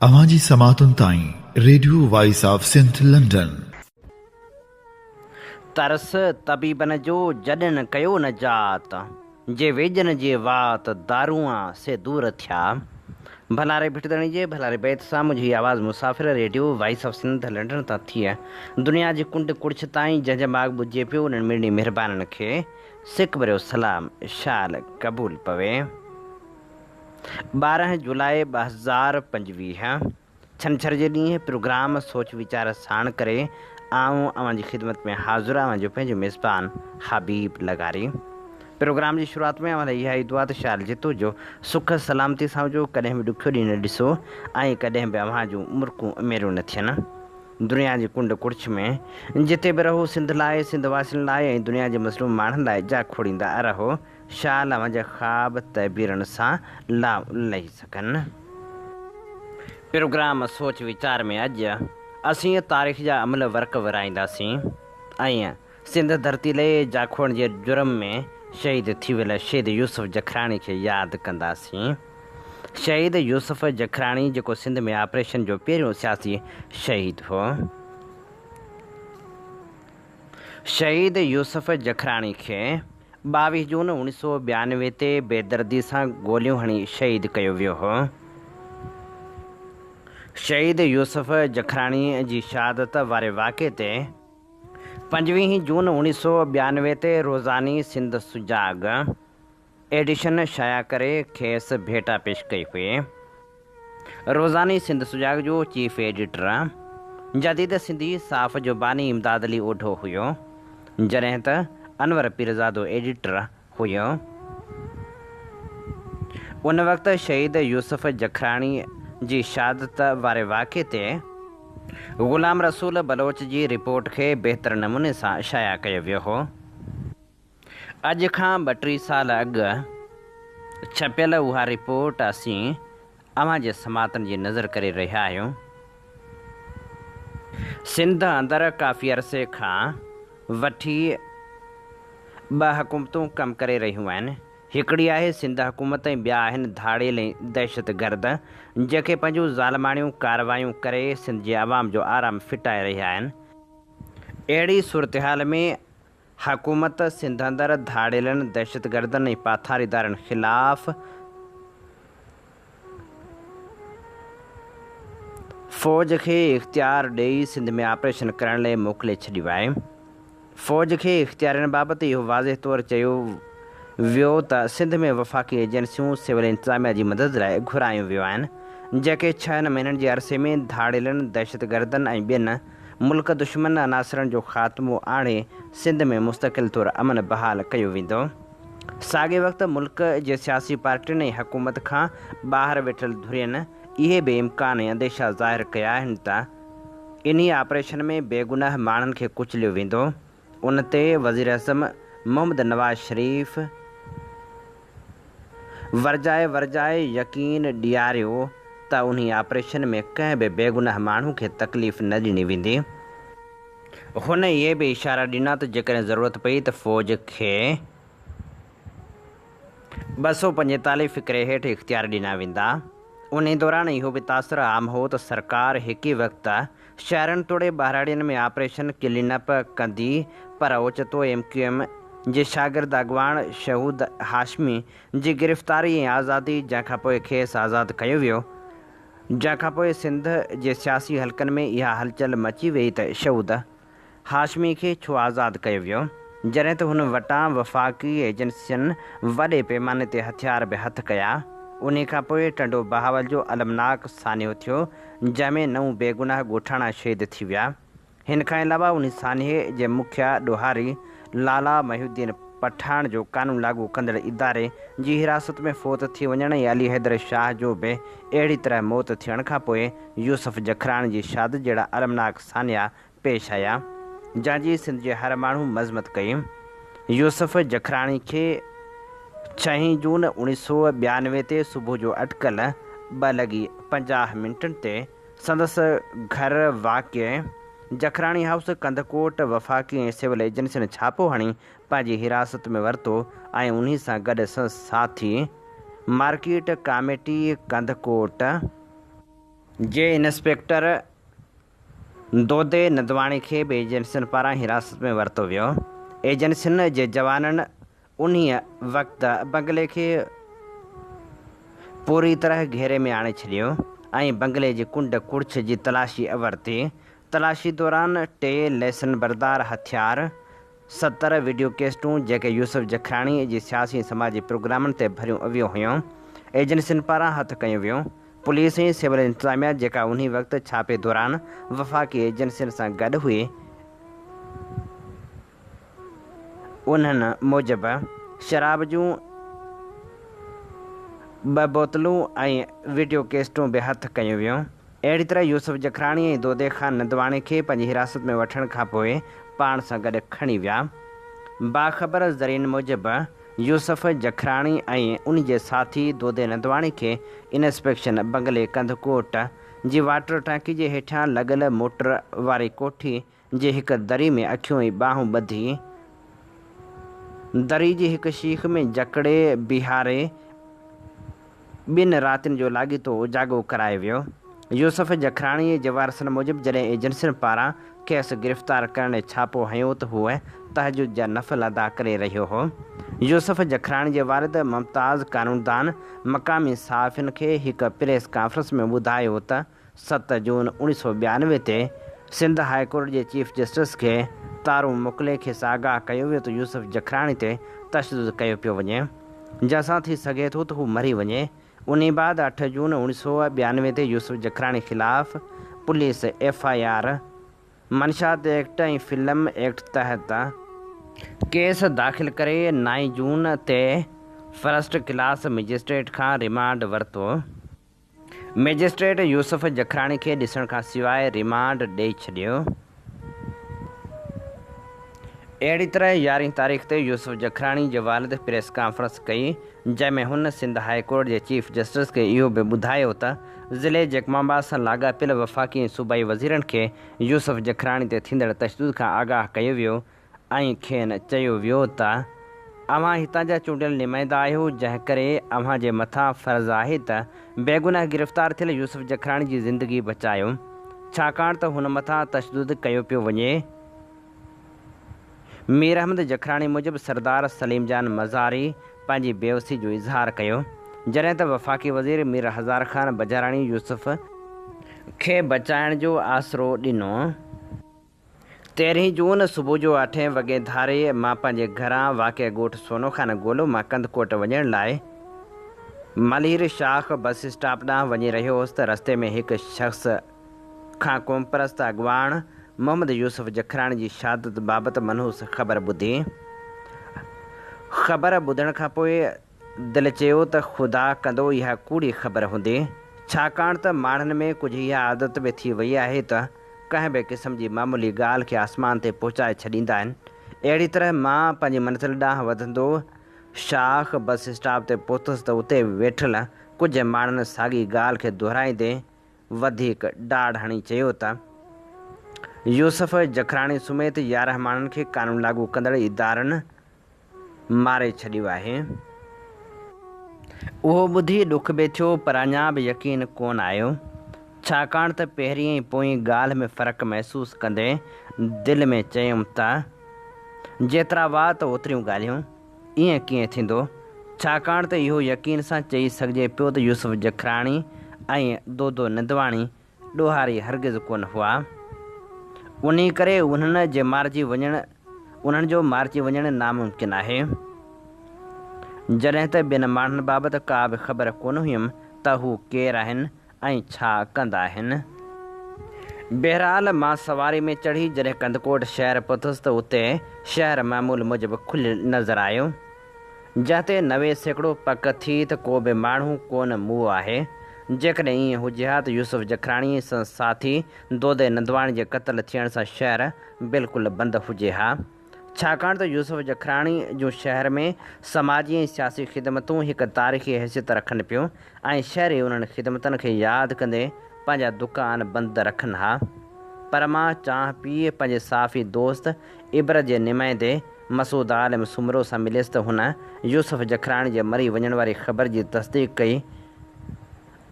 اوهان جي سماعتن تائين radio voice of Sindh London. ترس طبيبن جو جڏن ڪيو نجات، جي ويڄن جي وات دارونئان سي دور ٿيا. ڀلاري ڀٽ ڌڻي جي ڀلاري بيت سان منهنجي هي آواز مسافر radio voice of Sindh London تان ٿي دنيا جي ڪنڊ ڪڙڇ تائين جنهن جنهن ماڳ ٻڌجي پيو انهن مڙني مهربانن کي سڪ ڀريو سلام شال قبول پوي. 12 جولاء 2025 ڇنڇر جي ڏينهن پروگرام سوچ ويچار ساڻ ڪري آئون اوهان جي خدمت ۾ حاضر اوهان جو پنهنجو ميزبان حبيب لغاري. پروگرام جي شروعات ۾ اوهان لاء اها ئي دعا ته شال جتو جو سک سلامتي سان هجو ڪڏهن به ڏکيو ڏينهن نه ڏسو ۽ ڪڏهن به اوهان جون مرڪون ميريون نه ٿين. دنيا جي ڪنڊ ڪڙڇ ۾ جتي به رهو سنڌ لاء سنڌ واسين لاء ۽ دنيا جي مظلوم ماڻهن لاء جاکوڙيندا رهو. شال اوهان جا خواب تعبيرن سان لائون لهي سگهن. پروگرام سوچ ويچار ۾ اڄ اسين تاريخ جا املهه ورق ورهائينداسين ۽ سنڌ ڌرتي لئي جاکوڙڻ جي جرم ۾ شهيد ٿي ويل شهيد يوسف جکراڻي کي ياد ڪنداسين. شهيد يوسف جکراڻي جيڪو سنڌ ۾ آپريشن جو پهريون سياسي شهيد هو. شهيد يوسف جکراڻي کي 22 جون اوڻيھ سو 92 تي بيدردي سان گوليون هڻي شهيد ڪيو ويو هو. شهيد يوسف جکراڻي جي شهادت واري واقعي تي 25 جون اوڻيھ سو 92 تي روزاني سنڌ سجاڳ ايڊيشن شايع ڪري کيس ڀيٽا پيش ڪئي هئي. روزاني سنڌ سجاڳ جو چيف ايڊيٽر جديد سنڌي صحاف جو باني امداد علي اوڍو هيو، جڏهن ته انور پيرزادو ايڊيٽر هيو. ان وقت شهيد يوسف جکراڻي جي شهادت واري واقعي تي غلام رسول بلوچ جي رپورٽ کي بهتر نموني سان شايع ڪيو ويو هو. اڄ کان ٻه ٽي سال اڳ ڇپيل اها رپورٽ اسين اوهان جي سماعتن جي نظر ڪري رهيا آهيون. سنڌ اندر ڪافي عرصي کان وٺي ٻه حڪومتون ڪم ڪري رهيون آهن. هڪڙي آهي سنڌ حڪومت ۽ ٻيا آهن ڌاڙيل ۽ دهشتگرد جيڪي پنهنجون ظالماڻيون ڪارروايون ڪري سنڌ جي عوام جو آرام ڦٽائي رهيا آهن. اهڙي صورتحال ۾ حڪومت سنڌ اندر ڌاڙيلن، دهشتگردن ۽ پاٿاريدارن خلاف فوج کي اختيار ڏئي سنڌ ۾ آپريشن ڪرڻ لئي موڪلي ڇڏيو آهي. فوج کي اختيارين بابت اهو واضح طور چيو ويو ته سنڌ ۾ وفاقي ايجنسيون سول انتظاميا جي مدد لاء گهرايون ويو آهن جيڪي ڇهن مهينن جي عرصي ۾ ڌاڙيلن، دهشتگردن ۽ ٻين ملڪ دشمن عناصرن جو خاتمو آڻي سنڌ ۾ مستقل طور امن بحال ڪيو ويندو. ساڳئي وقت ملڪ جي سياسي پارٽين ۽ حڪومت کان ٻاهر ويٺل ڌرين اهي به امڪان ۽ انديشا ظاهر ڪيا آهن ته انهي آپريشن ۾ بيگناهه ماڻهن کي ڪچليو ويندو. ان تي وزيراعظم محمد نواز شريف ورجائي ورجائي يقين ڏياريو ته انهي آپريشن ۾ ڪنهن به بيگناهه ماڻهو کي تڪليف نه ڏني ويندي. هن اهي به اشارا ڏنا ته جيڪڏهن ضرورت پئي ته فوج کي 245 فقري هيٺ اختيار ڏنا ويندا. انهي دوران اهو به تاثر عام هو ته سرڪار هڪ ئي وقت شهرن توڙي ٻهراڙين ۾ آپريشن ڪلين اپ ڪندي پر اوچتو ايم ڪيو ايم جي شاگرد اڳواڻ شهود هاشمي جي گرفتاري ۽ آزادي جنهن کانپوء کيس آزاد ڪيو ويو جنهن کانپوء سنڌ جي سياسي حلقن ۾ اها هلچل مچي ويئي ته شهود هاشمي کي ڇو آزاد ڪيو ويو جڏهن ته هن وٽان وفاقي ايجنسين وڏي پيماني تي هٿيار به هٿ ڪيا انهي کانپوء ٽنڊو بهاول جو المناڪ سانحو ٿيو جنهن ۾ نو بيگناهه ڳوٺاڻا شهيد ٿي ويا. هن کان علاوه انهي سانحي جي مکيه ڏوهاري لالا محي الدين پٺاڻ جو قانون لاڳو ڪندڙ اداري جي حراست ۾ فوت ٿي وڃڻ ۽ علي حيدر شاهه جو به اهڙي طرح موت ٿيڻ کانپوء يوسف جکراڻي جي شهادت جهڙا المناڪ سانحا پيش آيا، جنهن جي سنڌ جي هر ماڻهو مذمت ڪئي. يوسف جکراڻي کي ڇهين جون اوڻيھ سو 92 تي صبح جو اٽڪل ٻه لڳي 50 منٽن تي سندس گهر واقع جکراڻي هائوس ڪنڌڪوٽ وفاقي ۽ سول ايجنسين ڇاپو هڻي پنهنجي حراست ۾ ورتو ۽ انهي سان گڏ سندس ساٿي مارڪيٽ ڪاميٽي ڪنڌڪوٽ. جي انسپيڪٽر دودي ندواڻي کي به ايجنسين پاران حراست ۾ ورتو ويو. ايجنسين جي جوانن انهيء وقت بنگلي کي پوري طرح گهيري ۾ آڻي ڇڏيو ۽ بنگلي جي ڪنڊ ڪڙڇ جي تلاشي ورتي. تلاشي دوران ٽي ليسن بردار هٿيار، 70 وڊيو ڪيسٽون جيڪي يوسف جکراڻي جي سياسي ۽ سماجي پروگرامن تي ڀريون ويون هيون، ايجنسين پاران هٿ ڪيون ويون. پوليس ۽ سول انتظاميا جيڪا انهي وقت ڇاپي دوران وفاقي ايجنسين سان گڏ هئي، انهن موجب شراب جون ٻه بوتلون ۽ وڊيو ڪيسٽون به هٿ ڪيون ويون. اهڙي طرح يوسف جکراڻي ۽ دودي خان ندواڻي کي پنهنجي حراست ۾ وٺڻ کانپوء پاڻ سان گڏ کڻي ويا. باخبر ذريعن موجب يوسف جکراڻي ۽ ان جي ساٿي دودي ندواڻي کي انسپيڪشن بنگلي ڪنڌڪوٽ جي واٽر ٽانڪي جي هيٺيان لڳل موٽر واري ڪوٺي جي هڪ دري ۾ اکيون ۽ ٻانهون ٻڌي دري جي هڪ شيخ ۾ جڪڙي بيهاري ٻن راتين جو لاڳيتو اوجاڳو ڪرايو ويو. يوسف جکراڻيء جي وارثن موجب جڏهن ايجنسين پاران کيس گرفتار ڪرڻ لاء ڇاپو هنيو ته هو تهجد جا نفل ادا ڪري رهيو هو. يوسف جکراڻي جي والد ممتاز قانوندان مقامي صحافين کي هڪ پريس ڪانفرنس ۾ ٻڌايو ته ست جون 1992 تي سنڌ هاء ڪورٽ جي چيف جسٽس کي تارون موڪلي کيس آگاهه ڪيو ويو ته يوسف جکراڻي تي تشدد ڪيو پيو وڃي جنهن سان ٿي سگهي ٿو ته هو مري وڃي. انهي بعد اٺ جون 1992 تي يوسف جکراڻي خلاف پوليس ايف I R, منشيات ايڪٽ ۽ فلم ايڪٽ تحت ڪيس داخل ڪري نائين جون تي فرسٽ ڪلاس مئجسٽريٽ کان ريمانڊ ورتو. مئجسٽريٽ يوسف جکراڻي کي ڏسڻ کان سواء ريمانڊ ڏئي ڇڏيو. اهڙي طرح يارهين تاريخ تي يوسف جکراڻي جي والد پريس ڪانفرنس ڪئي، جنهن ۾ هن سنڌ هاء ڪورٽ جي چيف جسٽس کي اهو به ٻڌايو ته ضلعي جيڪب آباد سان لاڳاپيل وفاقي ۽ صوبائي وزيرن کي يوسف جکراڻي تي ٿيندڙ تشدد کان آگاهه ڪيو ويو ۽ کين چيو ويو ته اوهان هتان جا چونڊيل نمائندا آهيو جنهن ڪري اوهان جي مٿان فرض آهي ته بيگناهه گرفتار ٿيل يوسف جکراڻي جي زندگي بچايو ڇاڪاڻ ته هن مٿان تشدد ڪيو پيو وڃي. مير احمد جکراڻي موجب سردار سليم جان مزاري پنهنجي بيوسي جو اظهار ڪيو جڏهن ته وفاقي وزير مير هزار خان بجاراڻي يوسف کي بچائڻ جو آسرو ڏنو. تيرهين جون صبح جو اٺين وڳي ڌاري مان پنهنجي گهران واقع ڳوٺ سونو خان گولو مان ڪنڌڪوٽ وڃڻ لاء ملير شاخ بس اسٽاپ ڏانهن وڃي رهيو هوس ته رستي ۾ هڪ شخص کان قومپرست اڳواڻ محمد يوسف جکراڻي جي شهادت بابت منحوس خبر ٻڌي. خبر ٻڌڻ کانپوء دل چيو ته خدا ڪندو اها ڪوڙي خبر هوندي، ڇاڪاڻ ته ماڻهن ۾ ڪجهه اها عادت به ٿي وئي آهي ته ڪنهن به قسم جي معمولي ڳالهه کي آسمان تي پهچائي ڇڏيندا آهن. اهڙي طرح مان پنهنجي منزل ڏانهن وڌندو شاخ بس اسٽاپ تي پهتس ته اتي ويٺل ڪجهه ماڻهن ساڳي ڳالهه کي دهرائيندي وڌيڪ ڊاڙ هڻي چيو ته يوسف جکراڻي سميت 11 ماڻهن کي قانون لاڳو ڪندڙ ادارن ماري ڇڏيو آهي. اهو ٻڌي ڏک به ٿيو پر اڃا به يقين ڪونه آيو. ڇاڪاڻ ته پهرين ۽ پوئين ڳالهه ۾ فرق محسوس ڪندي دل ۾ چيم ته جيترا وات اوتريون ڳالهيون. ائين ڪيئن ٿيندو؟ ڇاڪاڻ ته اهو يقين سان چئي سگهجي پيو ته يوسف جکراڻي ۽ دودو نندواڻي ڏوهاري هرگز ڪونه هئا. انهي ڪري انهن جي مارجي وڃڻ انهن جو مارجي وڃڻ ناممڪن آهي. جڏهن ته ٻين ماڻهن بابت ڪا به خبر ڪونه هيم ته هو ڪير آهن ۽ ڇا ڪندا آهن. بهرحال مان سواري ۾ چڙهي جڏهن ڪنڌڪوٽ شهر پهتس ته اتي شهر معمول موجب کليل نظر آيو. جنهن تي 90% پڪ ٿي ته ڪو به ماڻهو ڪونه موئو آهي. جيڪڏهن ائين هجي ها ته يوسف جکراڻي ۽ سندس ساٿي دودي نندواڻي جي قتل ٿيڻ سان شهر بلڪل بند هجي ها. ڇاڪاڻ ته يوسف جکراڻي جون شهر ۾ سماجي ۽ سياسي خدمتون هڪ تاريخي حيثيت رکن پيون ۽ شهري انهن خدمتن کي ياد ڪندي پنهنجا دڪان بند رکن ها. پر مان چانهه پي پنهنجي صحافي دوست عبرت جي نمائندي مسعود عالم سومرو سان مليس ته هن يوسف جکراڻي جي مري وڃڻ واري خبر جي تصديق ڪئي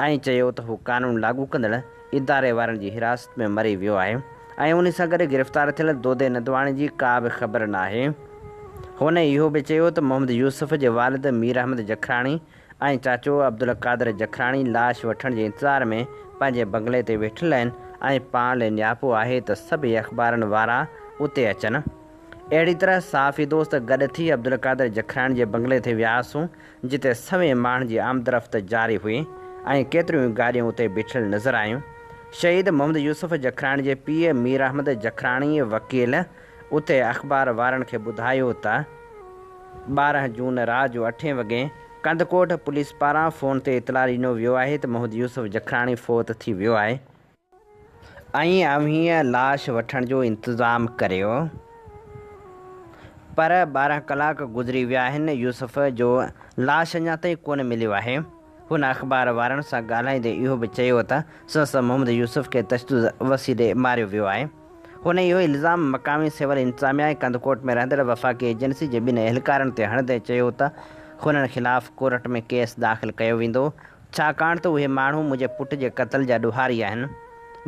۽ چيو ته هو قانون لاڳو ڪندڙ اداري وارن جي حراست ۾ مري ويو آهي ۽ انهي سان گڏ گرفتار ٿيل دودي ندواڻي جي ڪا به خبر ناهي. هن اهو به چيو ته محمد يوسف جي والد مير احمد جکراڻي ۽ چاچو عبدالقادر جکراڻي لاش وٺڻ جي انتظار ۾ پنهنجي بنگلي تي ويٺل آهن ۽ پاڻ لئي نياپو آهي ته سڀئي اخبارن وارا اتي اچن. اهڙي طرح صحافي دوست گڏ ٿي عبدالقادر جکراڻي جي بنگلي تي وياسون، جتي سوين ماڻهن جي آمدرفت جاري هئي ۽ ڪيتريون ئي گاڏيون اتي بيٺل نظر آيون. شهيد محمد يوسف جکراڻي جي پيء مير احمد جکراڻي وڪيل اتي اخبار وارن کي ٻڌايو ته 12 جون رات جو اٺين وڳي ڪنڌڪوٽ پوليس پاران فون تي اطلاع ڏنو ويو آهي ته محمد يوسف جکراڻي فوت ٿي ويو آهي. ۽ اوهين لاش وٺڻ جو انتظام ڪريو. پر 12 ڪلاڪ گذري ويا آهن، يوسف جو لاش اڃا تائين ڪونه مليو آهي. هن اخبار وارن سان ڳالهائيندي اهو به چيو ته سندس محمد يوسف کي تشدد وسيلي ماريو ويو آهي. هن اهو الزام مقامي سول انتظاميا ۽ ڪنڌڪوٽ ۾ رهندڙ وفاقي ايجنسي جي ٻن اهلڪارن تي هڻندي چيو ته هنن خلاف ڪورٽ ۾ ڪيس داخل ڪيو ويندو ڇاڪاڻ ته اهي ماڻهو منهنجي پٽ جي قتل جا ڏوهاري آهن.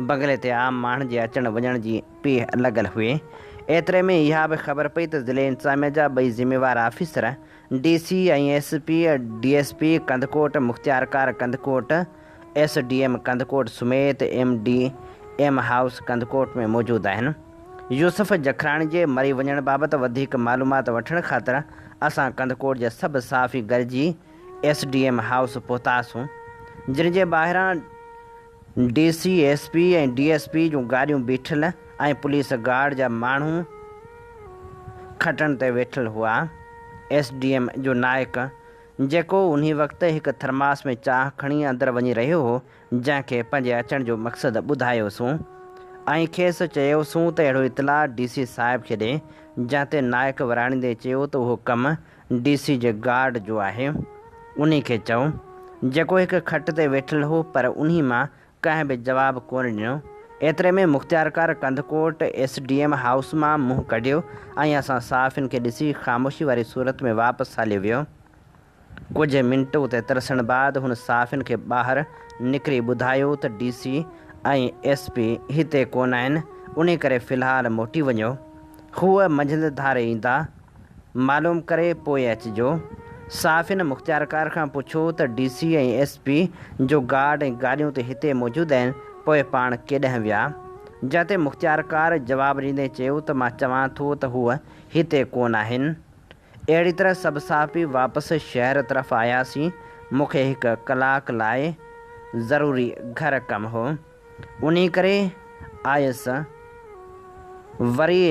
بنگلي تي عام ماڻهن جي اچڻ وڃڻ جي پيهه لڳل هئي. ايتري ۾ اها به خبر پئي ته ضلعي انتظاميه جا ٻئي ذميوار officer, D C ۽ S P, D S P Kandhkot, مختيارڪار Kandhkot, S D M Kandhkot سميت M D M house Kandhkot ۾ موجود آهن. يوسف جکراڻي جي مري وڃڻ بابت وڌيڪ معلومات وٺڻ خاطر اسان ڪنڌڪوٽ جا سڀ صحافي گڏجي ايس ڊي ايم هائوس پهتاسون، جن جي ٻاهران D C, S P ۽ D S P جون گاڏيون بيٺل ۽ پوليس گارڊ جا ماڻهو کٽن تي ويٺل هئا. ايس ڊي ايم جو نائڪ، جيڪو انهي وقت هڪ ٿرماس ۾ چانهه کڻي اندر وڃي رهيو هو، جنهن کي پنهنجي اچڻ جو مقصد ٻڌايوسون ۽ کيس چيوسون ته اهڙو اطلاع ڊي سي صاحب کي ڏي، جنهن تي نائڪ وراڻيندي چيو ته اهو ڪم ڊي سي جي گارڊ جو آهي، انهي کي چئو، جيڪو هڪ کٽ تي ويٺل هو، پر انهي مان ڪنهن به جواب ڪونه ڏنو. ايتري ۾ مختيارڪار Kandhkot S D M house مان منهن ڪڍيو ۽ اسان صحافين کي ڏسي خاموشي واري صورت ۾ واپس هليو ويو. ڪجهه منٽ اتي ترسڻ بعد هن صحافين کي ٻاهر نڪري ٻڌايو ته ڊي سي ۽ ايس پي هتي ڪونه آهن، انهي ڪري في الحال موٽي وڃو. هو منجهند ڌاري ايندا. معلوم ڪري پوء اچجو. صحافين مختيارڪار کان پڇيو ته ڊي سي ۽ ايس پي جو گارڊ ۽ گاڏيون ته هتي موجود آهن پوء پاڻ ڪيڏانهن ويا؟ جنهن تي مختيارڪار جواب ڏيندي چيو ته مان چوان ٿو ته هو هتي ڪونه آهن. اهڙي طرح سڀ صحافي واپس شهر طرف آياسين. مون کي هڪ ڪلاڪ لاء ضروري گهر ڪم هو. انهي ڪري آيس. وري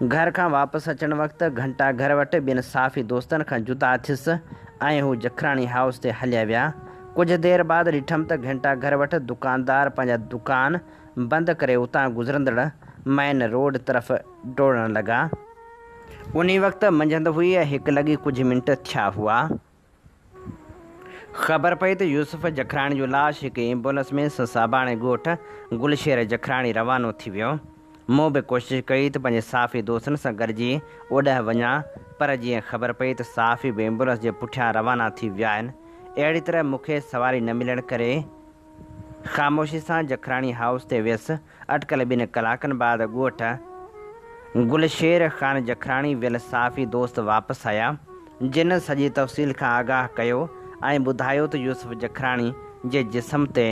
گهر کان واپس اچڻ وقت گهنٽا گهر وٽ ٻين صحافي دوستن کان جدا ٿيس ۽ هو جکراڻي هائوس تي هليا ويا. ڪجهه دير بعد ڏٺم ته گهنٽا گهر وٽ دڪاندار پنهنجا دڪان بند ڪري اتان گذرندڙ مئن روڊ طرف ڊوڙڻ لڳا. انهي وقت منجهند هئي ۽ هڪ لڳي ڪجهه منٽ ٿيا هئا. خبر پئي ته يوسف جکراڻي جو لاش هڪ ايمبولنس ۾ سساباڻي ڳوٺ گلشير جکراڻي روانو ٿي ويو. مون به ڪوشش ڪئي ته پنهنجي صحافي دوستن سان گڏجي اوڏانهن وڃان پر جيئن خبر پئي ته صحافي به ايمبولنس جي پٺيان روانا ٿي ويا آهن. اهڙي طرح مون کي سواري نه ملڻ ڪري خاموشي سان جکراڻي هائوس تي ويس. اٽڪل ٻن ڪلاڪن بعد ڳوٺ گلشير خان جکراڻي ويل صحافي دوست واپس آيا. جن سڄي تفصيل کان آگاهه ڪيو ۽ ٻڌايو ته يوسف جکراڻي جي جسم تي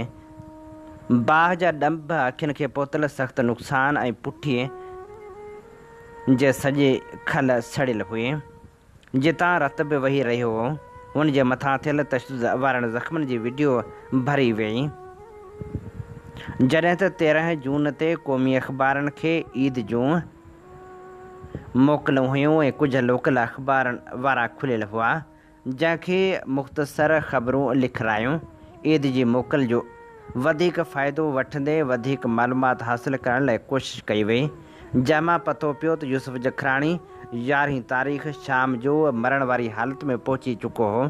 باهه جا ڏنڀ، اکين کي پهتل سخت نقصان ۽ پٺيء جي سڄي کل سڙيل هئي، جتان رت به وهي رهيو هو. هن جي مٿان ٿيل تشدد وارن زخمن جي وڊيو ڀري ويئي. جڏهن ته 13 جون تي قومي اخبارن کي عيد جون موڪلون هيون ۽ ڪجهه لوڪل اخبارن وارا کليل هئا، جنهن کي مختصر خبرون لکرايون. عيد جي موڪل جو وڌيڪ فائدو وٺندي وڌيڪ معلومات حاصل ڪرڻ لاء ڪوشش ڪئي وئي، جنهن مان پتو پيو ته يوسف جکراڻي يارهين تاريخ شام جو مرڻ واري حالت ۾ پهچي چڪو هو.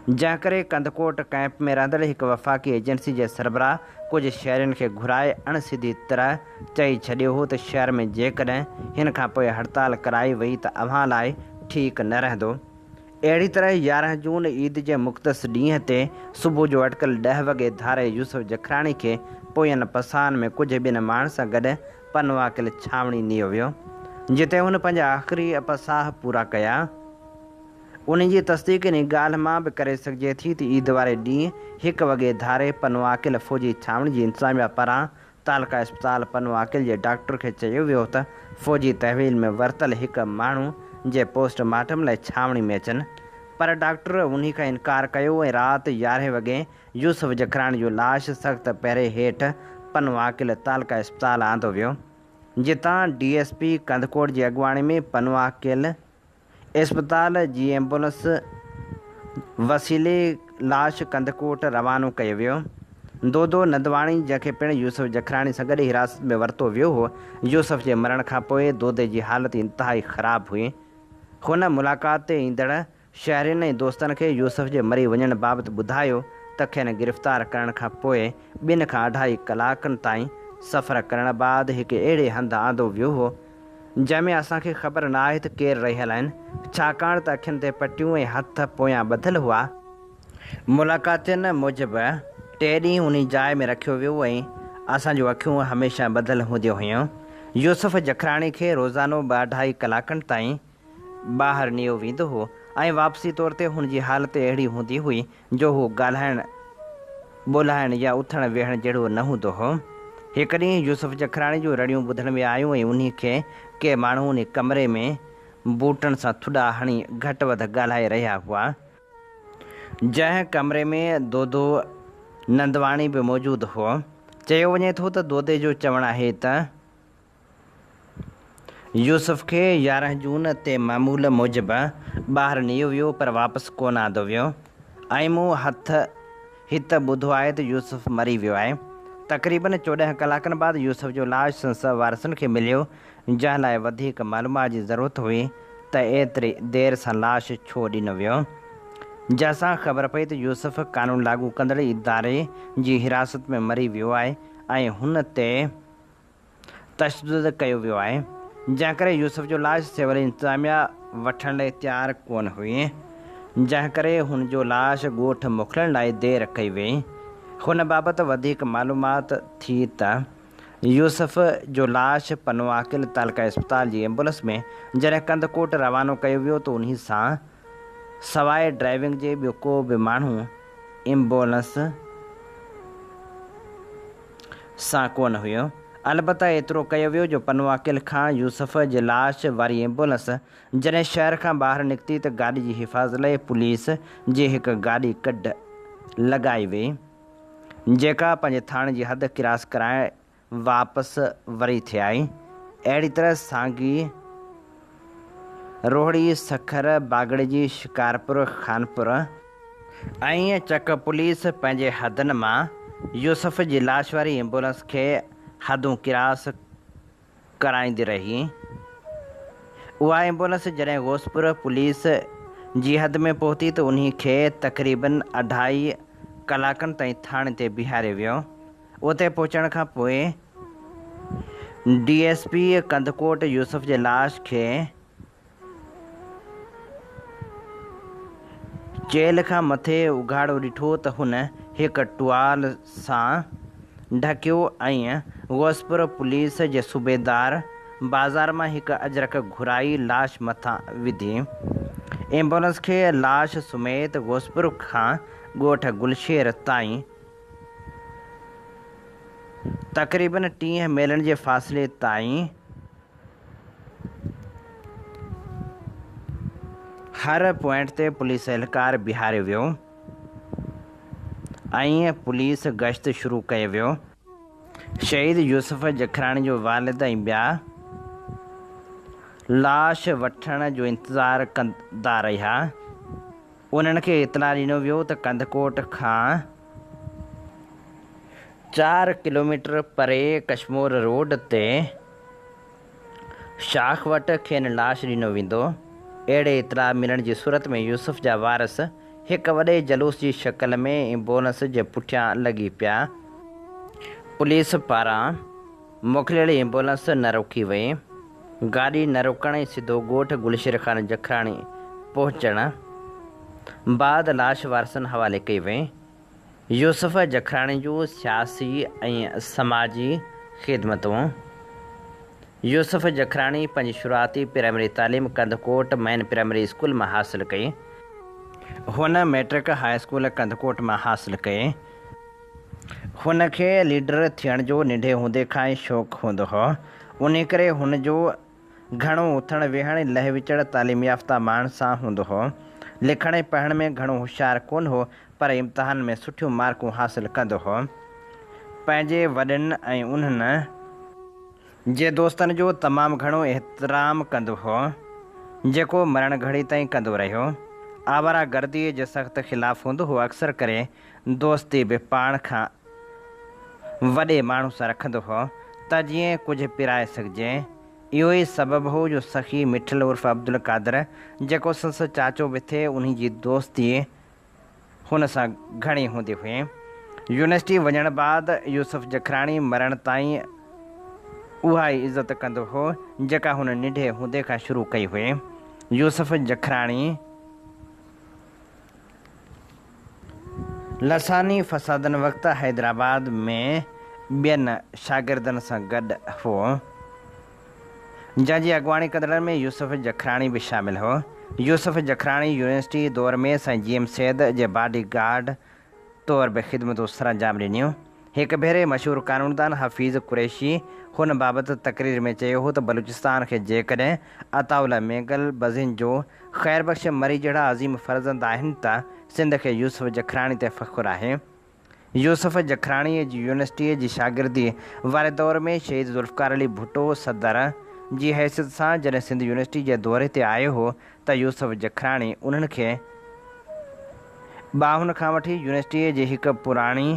جنهن ڪري ڪنڌڪوٽ ڪئمپ ۾ رهندڙ هڪ وفاقي ايجنسي جي سربراهه ڪجهه شهرين کي گهرائي اڻ سڌي طرح چئي ڇڏيو هو ته شهر ۾ جيڪڏهن هن کان پوء هڙتال ڪرائي وئي ته اوهان لاء ٺيڪ نه رهندو. اهڙي طرح 11 جون عيد جي مقدس ڏينهن تي صبح جو اٽڪل ڏهه وڳي ڌاري يوسف جکراڻي کي پوين پساهن ۾ ڪجهه ٻين ماڻهن سان گڏ پنوعاقل ڇانوڻي نيو ويو، جتي هن پنهنجا آخري پساهه پورا ڪيا. انهي جي تصديق انهي ڳالهه مان به ڪري سگهجي ٿي ته عيد واري ڏينهن هڪ وڳي ڌاري پنوعاقل فوجي ڇانوڻي جي انتظاميا پاران تعلقه اسپتال پنوعاقل جي ڊاڪٽر کي چيو ويو ته فوجي تحويل ۾ ورتل هڪ ماڻهو جي پوسٽ مارٽم لاء ڇانوڻي ۾ اچن پر ڊاڪٽر انهي کان انڪار ڪيو ۽ رات يارهين وڳي يوسف جکراڻي جو لاش سخت پهري هيٺ پنوعاقل تعلقه اسپتال آندو ويو جتان ڊي ايس پي ڪنڌڪوٽ جي اڳواڻي ۾ پنوعاقل اسپتال جي ايمبولنس وسيلي لاش ڪنڌڪوٽ روانو ڪيو ويو. دودو نندواڻي جنهن کي پڻ يوسف جکراڻي سان گڏ حراست ۾ ورتو ويو هو، يوسف جي مرڻ کان پوء دودي جي حالت انتهائي خراب هئي. هن ملاقات تي ايندڙ شهرين ۽ دوستن کي يوسف جي مري وڃڻ بابت ٻڌايو ته کين گرفتار ڪرڻ کان پوء ٻن کان اڍائي ڪلاڪن تائين سفر ڪرڻ بعد هڪ اهڙي هنڌ آندو ويو هو جنهن ۾ اسان کي خبر نه آهي ته ڪير رهيل آهن، ڇاڪاڻ ته اکين تي پٽيون ۽ هٿ پويان ٻڌل هئا. ملاقاتين موجب ٽي ڏينهن انهي جاء ۾ رکيو ويو ۽ اسان جون اکيون هميشه ٻڌل هونديون هيون. يوسف جکراڻي کي روزانو ٻه اڍائي ڪلاڪن تائين ٻاهر نيو ويندو هو ۽ واپسي طور تي هن جي حالت اهڙي هوندي هئي جو هو ڳالهائڻ ٻولهائڻ يا اٿڻ ويهڻ جهڙو نه هوندو هو. هڪ ڏينهن يوسف جکراڻي جون رڙيون ٻڌڻ ۾ آيون ۽ انهي کي ڪي ماڻهو انهي ڪمري ۾ بوٽن سان ٿڏا هڻي گهٽ وڌ ڳالهائي رهيا هئا. جنهن ڪمري ۾ دودو نندواڻي به موجود هو. چيو وڃي ٿو ته دودي جو چوڻ آهي ته. يوسف کي 11 جون تي معمول موجب ٻاهر نيو ويو پر واپس ڪونه آندو ويو ۽ مون هٿ هت ٻڌو آهي ته يوسف مري ويو آهي. تقريبن 14 ڪلاڪن بعد يوسف جو لاش سندس وارثن کي مليو جنهن لاء وڌيڪ معلومات جي ضرورت هئي ته ايتري دير سان لاش ڇو ڏنو ويو جنهن سان خبر پئي ته يوسف قانون لاڳو ڪندڙ اداري جي حراست ۾ مري ويو آهي ۽ هن تي تشدد ڪيو ويو آهي، جنهن ڪري يوسف جو لاش سول انتظاميا وٺڻ لاء تيار ڪونه هئي، جنهن ڪري هن جو لاش ڳوٺ موڪلڻ لاء دير ڪئي وئي. هن بابت وڌيڪ معلومات ٿي ته يوسف جو لاش پنوعاقل تعلقه اسپتال جي ايمبولنس ۾ جڏهن ڪنڌڪوٽ روانو ڪيو ويو ته انهي سان سواء ڊرائيونگ جي ٻيو ڪو به ماڻهو ايمبولنس سان ڪونه هيو. البته ايترو ڪيو ويو جو پنوعاقل کان يوسف جي لاش واري ايمبولنس جڏهن شهر کان ٻاهر نڪتي ته گاڏي جي حفاظت لاء پوليس جي هڪ گاڏي ڪڍ لڳائي وئي جيڪا پنهنجي ٿاڻي جي حد ڪراس ڪرائي واپس وري ٿي آئي. اهڙي طرح سانگي، روهڙي، سکر، باگڙجي، شڪارپور، خانپور، ۽ چڪ پوليس پنهنجي حدن مان يوسف جي لاش واري ايمبولنس کي حدون ڪراس ڪرائيندي رهي. اها ايمبولنس جڏهن غوثپور پوليس جي حد ۾ پهتي ته انهي کي تقريبن اڍائي ڪلاڪن تائين ٿاڻي تي بيهاريو ويو. اتي پهچڻ کان پوء D S P Kandhkot Yousuf جي لاش کي چيلهه کان مٿي اگهاڙو ڏٺو ته هن هڪ ٽوال سان ڍڪيو ۽ غوثپور پوليس جي صوبيدار بازار مان هڪ اجرڪ گهرائي لاش مٿان وڌي. ايمبولنس کي لاش سميت غوثپور کان ڳوٺ گلشير تائين تقريبن 30 ميلن جي فاصلي تائين هر پوائنٽ تي پوليس اهلڪار بيهاريو ويو ۽ پوليس گشت شروع ڪيو ويو. شهيد يوسف جکراڻي جو والد ۽ ٻيا لاش وٺڻ جو انتظار ڪندا رهيا. انهن کي اطلاع ڏنو ويو ته ڪنڌڪوٽ کان 4 ڪلوميٽر پري ڪشمور روڊ تي شاخ وٽ کين لاش ڏنو ويندو. اهڙي اطلاع ملڻ جي صورت ۾ يوسف جا وارث هڪ وڏي جلوس جي شڪل ۾ ايمبولنس جي پٺيان لڳي پيا. پوليس پاران موڪليل ايمبولنس نه روڪي وئي. گاڏي نه روڪڻ ۽ سڌو ڳوٺ گلشير خان جکراڻي پهچڻ. بعد لاش وارثن حوالي ڪئي وئي. يوسف جکراڻي جون سياسي ۽ سماجي خدمتون. يوسف جکراڻي پنهنجي شروعاتي پرائمري تعليم ڪنڌڪوٽ مين پرائمري اسڪول مان حاصل ڪئي. هن مئٽرڪ هاء اسڪول ڪنڌڪوٽ مان حاصل ڪئي. هن کي ليڊر ٿيڻ جو ننڍي هوندي کان ئي شوق هوندو هو. انهي ڪري هن جو گهڻو اٿڻ ويهڻ ۽ لهه وچڙ تعليم يافته ماڻهن سان هوندو هو. لکڻ ۽ پڙهڻ ۾ گهڻو هوشيار ڪونه هو پر امتحانن ۾ سٺيون مارڪون حاصل ڪندو هو. پنهنجي وڏن ۽ انهن جي دوستن جو تمام گهڻو احترام ڪندو هو، جيڪو مرڻ گهڙي تائين ڪندو رهيو. آواره گرديء جي سخت خلاف هوندو هو. اڪثر ڪري دوستي به پاڻ کان وڏي ماڻهو سان رکندو هو ته جيئن ڪجهه پرائي سگهجي. اهو ئي سبب هو جو سخي مٺل عرف عبدالقادر جيڪو سندس چاچو به ٿئي انهي جي دوستي هن سان گهڻي هوندي هئي. يونيورسٽي وڃڻ بعد يوسف جکراڻي مرڻ تائين اها ئي عزت ڪندو هو جيڪا هن ننڍي هوندي کان شروع ڪئي هئي. يوسف جکراڻي. لساني فسادن وقت حيدرآباد ۾ ٻين شاگردن سان گڏ هو، جنهن جي اڳواڻي ڪندڙن ۾ يوسف جکراڻي به شامل هو. يوسف جکراڻي يونيورسٽي دور ۾ سائين جي ايم سيد جي باڊي گارڊ طور به خدمتون سرانجام ڏنيون. هڪ ڀيري مشهور قانوندان حفيظ قريشي هن بابت تقرير ۾ چيو هو ته بلوچستان کي جيڪڏهن عطاء الله مينگل، بزنجو، خير بخش مري جهڙا عظيم فرزند آهن ته سنڌ کي يوسف جکراڻي تي فخر آهي. يوسف جکراڻيء جي يونيورسٽيء جي شاگرديء واري دور ۾ شهيد ذوالفقار علي ڀٽو صدر جي حيثيت سان جڏهن سنڌ يونيورسٽي جي دوري تي آيو هو ته يوسف جکراڻي انهن کي ٻانهن کان وٺي يونيورسٽيء جي هڪ پراڻي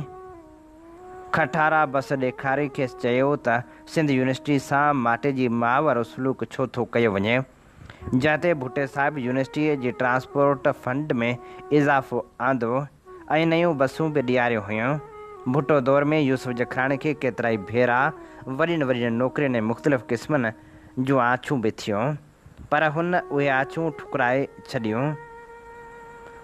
کٽارا بس ڏيکاري کيس چيو ته سنڌ يونيورسٽي سان ماٽيجي ماء وارو سلوڪ ڇو ٿو ڪيو وڃي؟ جنهن تي ڀٽي صاحب يونيورسٽيء جي ٽرانسپورٽ فنڊ ۾ اضافو آندو ۽ نيون بسون به ڏياريون هيون. ڀٽو دور ۾ يوسف جکراڻي کي ڪيترائي ڀيرا وڏين وڏين نوڪرين ۽ مختلف قسمن جون آڇون به ٿيون، پر هن اهي آڇون ٺڪرائي ڇڏيون.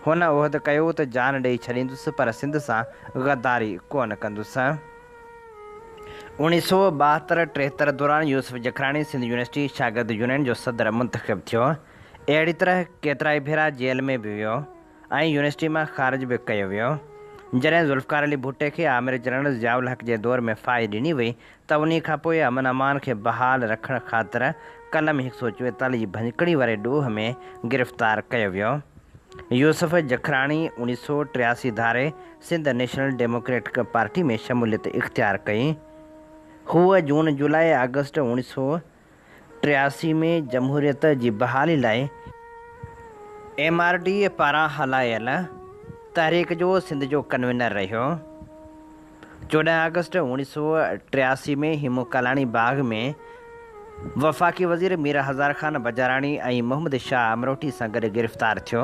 هن عهد ڪيو ته جان ڏئي ڇڏيندس پر سنڌ سان غداري ڪونه ڪندس. اوڻيهه سؤ ٻاهتر ٽيهتر دوران يوسف جکراڻي سنڌ يونيورسٽي شاگرد يونين جو صدر منتخب ٿيو. اهڙي طرح ڪيترائي ڀيرا جيل ۾ به ويو ۽ يونيورسٽي مان خارج به ڪيو ويو. جڏهن ذوالفقار علي ڀٽي کي آمر جنرل ضياء الحق جي دور ۾ ڦاهي ڏني وئي ته انهي کانپوء امن امان کي بحال رکڻ خاطر قلم هڪ سؤ چويتاليهه جي ڀڃڪڙي واري ڏوهه ۾ گرفتار ڪيو ويو. يوسف جکراڻي اوڻيهه سؤ 83 ڌاري سنڌ نيشنل ڊيموڪريٽڪ پارٽي ۾ شموليت اختيار ڪئي. هو جون جولاء آگسٽ 1983 ۾ جمهوريت جي بحالي لاء ايم آر ڊي پاران هلايل تحريڪ جو سنڌ جو ڪنوينر رهيو. 14 آگسٽ 1983 ۾ هيمون ڪالاڻي باغ ۾ وفاقي وزير مير هزار خان بجاراڻي ۽ محمد شاهه امروٽي سان گڏ گرفتار ٿيو.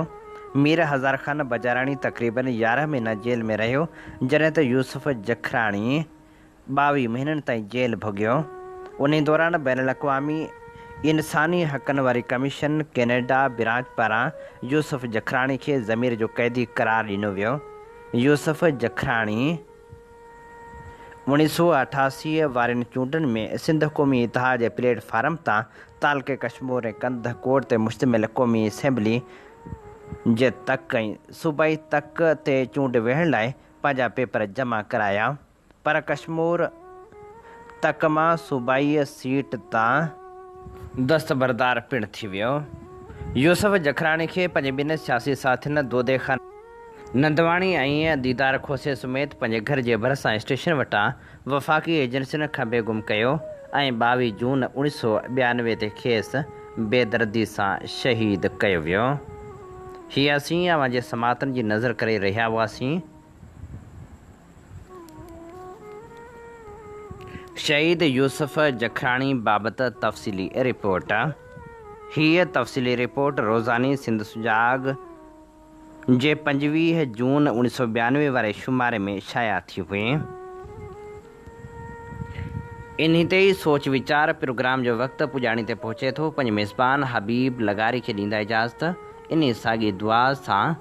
مير هزار خان بجاراڻي تقريبن 11 مهينا جيل ۾ رهيو، جڏهن ته يوسف جکراڻي 22 مهينن تائين جيل ڀوڳيو. انهي دوران بين الاقوامي انساني حقن واري ڪميشن ڪينيڊا برانچ پاران يوسف جکراڻي کي ضمير جو قيدي قرار ڏنو ويو. يوسف جکراڻي 1988 وارين چونڊن ۾ سنڌ قومي اتحاد جي پليٽ فارم تان تعلقي ڪشمور ۽ ڪنڌڪوٽ تي مشتمل قومي اسيمبلي جي تڪ ۽ صوبائي تڪ تي چونڊ وڙهڻ لاء پنهنجا پيپر جمع ڪرايا پر ڪشمور تڪ مان صوبائي سيٽ تان دستبردار پڻ ٿي ويو. يوسف جکراڻي کي پنهنجي ٻن سياسي ساٿين دودي خان نندواڻي ۽ ديدار کوسي سميت پنهنجي گهر جي ڀرسان اسٽيشن وٽان وفاقي ايجنسين کنڀي گم ڪيو ۽ 22 جون 1992 تي کيس بيدردي سان شهيد ڪيو ويو. هي اسين اوهان جي سماعتن جي نظر ڪري رهيا هئاسين. شهيد يوسف جکراڻي بابت تفصيلي رپورٽ. هيء تفصيلي رپورٽ روزاني سنڌ سجاڳ جي 25 جون 1992 واري شماري ۾ شايع ٿي هئي. انهي تي ئي سوچ ويچار پروگرام جو وقت پڄاڻي تي پهچي ٿو. پنهنجي ميزبان حبيب لغاري کي ڏيندا اجازت. انهي ساڳي دعا سان.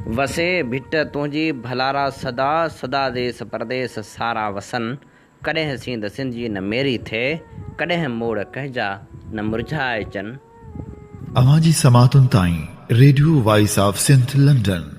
وسي ڀٽ تنهنجي ڀلارا سدا، سدا ديس پرديس سارا وسن، ڪڏهن سينڌ سنڌ جي نه ميري ٿئي، ڪڏهن موڙ ڪنهن جا نه مرجهائجن. اوهان جي سماعتن تائين radio voice of Sindh London.